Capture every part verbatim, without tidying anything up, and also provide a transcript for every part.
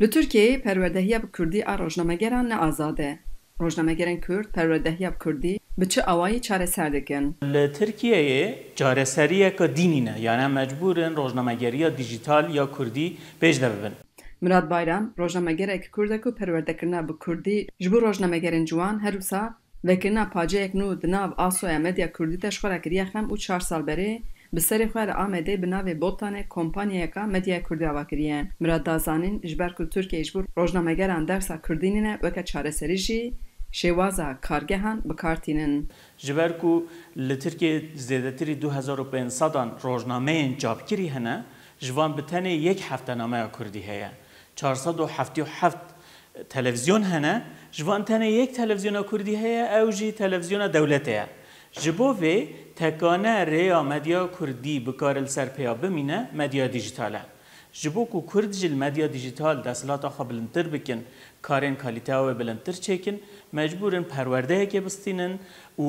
Li Tirkiyeyê perwerdehiya bi kurdî a rojnamegeran ne azad e. Rojnamegerên kurd perwerdehiya bi kurdî bi çi awayî çareser dikin? Li Tirkiyeyê çareseriyeke dî nîne, yani em mecbûr in rojnamegeriya dîjîtal ya kurdî pêş de bibin. Mirad Bayram, rojnamegerek kurd e ku perwerdekirina bi kurdî ji bo rojnamegerên ciwan her wisa vekirina paceyek nû di nav asoya medya kurdî de ji xwe re kiriye xem û çar sal berê bi serê xwe li Amedê bi navê Botanê kompanyayeka medyaya kurdî ava kiriye. Mirad da zanîn, ji ber ku Tirkiyeyê ji bo rojnamegeran dersa kurdî nîne, weke çareserî jî şêwaza kargehan bi kar tînin. Ji ber ku li Tirkiyeyê zêdetirî du hezar û pênc sedan rojnameyên çapkirî hene, ji van bi tenê yek heftenameya kurdî heye. Çar sed û heftê û heft televîzyon hene, ji van tenê yek televîzyona kurdî heye, ew jî televîzyona dewletê ye. Ji bo vê tekane rêya medya kurdî bikare li ser pêya bimîne, medya dîjîtal e. Ji bo ku kurd jî li medya dîjîtal desthilata xwe bilindtir bikin, karên kalîteya wê bilindtir çêkin, mecbûr in perwerdeyekê bistînin û,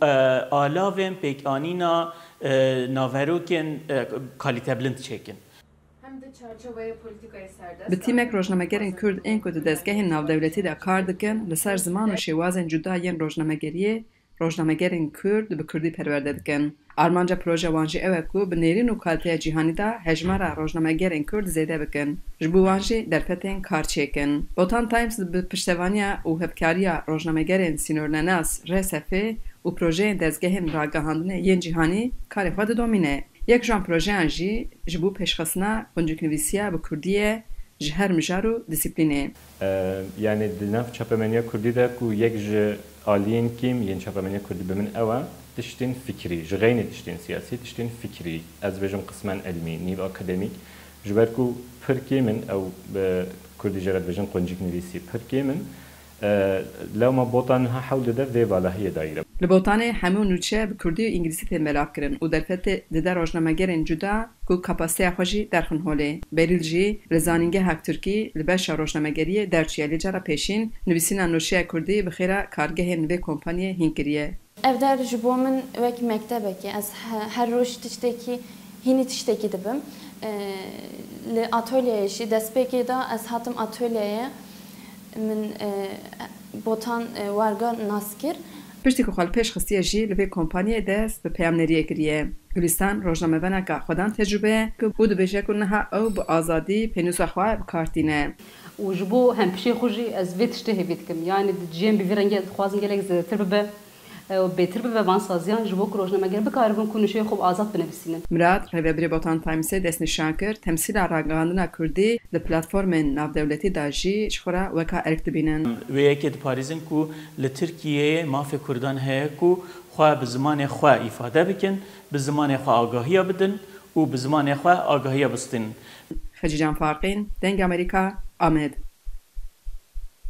e, alavên pêkanîna, e, naverokên, e, kalîtebilind çêkin. Bi tîmek rojnamegerên kurd ên ku di dezgehên navdewletî de kar dikin, li ser ziman û şêwazên cuda yên rojnamegeriyê, rojnamegerên kurd bi kurdî perwerde dikin. Armanca proje wan jî ew e ku bi nêrîn û kaliteya cîhanî de hejmara rojnamegerên kurd zêde bikin. Ji bo wan jî derfetên kar çêkin. Botan Times bi piştevaniya û hevkariya rojnamegerên sînornenas, R S F, û projeyên dezgehên ragihandinê yên cîhanî karê xwe didomîne. Yek ji wan projeyan jî ji bo pêşxistina qunciknivîsiya bi kurdî ye ji her mijar û dîsîplînê. E, yanî di nav çapemeniya kurdî de ku yek ji aliyên kêm yên çapemeniya kurdî bi min ew e, tiştên fikrî, ji xeynê tiştên siyasî, tiştên fikrî, ez dibêjim qismen ilmî, nîv akademîk, ji ber ku pir kêm in ew bi kurdî jê re dibêjin qunciknivîsî, pir kêm in. E, lewma Botan niha hewl dide vê valahiyê dagire. Li Botanê hemû nûçe bi kurdî û îngilîzî tên belavkirin û derfetê dide rojnamegerên cuda ku kapasiteya xwe jî derxin holê. Berîl jî li Zanîngeha Tirkî li beşa rojnamegeriyê derçûye, lê cara pêşîn nivîsîna nûçeya kurdî bi xêra kargehên vê kompanyê hîn kiriye. Ev der ji bo min wek mektebek e. Ez he- her roj tiştekî, hînî tiştekî dibim. E, Li atolyeyê jî, destpêkê de ez hatim atolyeyê, min e, Botan e, Warga nas kir. Piştî ku xwe li pêş xistiye jî li vê kompanyayê dest bi peyamneriyê kiriye. Gulîstan rojnamevaneka xwedan tecrûbe ye ku û dibêje ku niha ew bi azadî pênûsa xwe bi kar tîne. Û ji bo hempişê xwe jî ez vê tiştê hêvî dikim. Yanî di cihên bi vî rengî ez dixwazim gelek zêdetir bibe, e, û bêtir bibe van saziyan, ji bo ku rojnameger bikaribin ku nûçeyê xwe bi azad binivîsînin. Mirad, rêvebirê Botan Timesê destnîşan kir, temsîla ragihandina kurdî li platformên navdewletî de jî ji xwe re weka erk dibînin. Wê yekê diparêzin ku li Tirkiyeyê mafê kurdan heye ku xwe bi zimanê xwe îfade bikin, bi zimanê xwe agahiya bidin û bi zimanê xwe agahiya bistînin. Xecîcan Faqîn, Dengê Amerîka, Amed.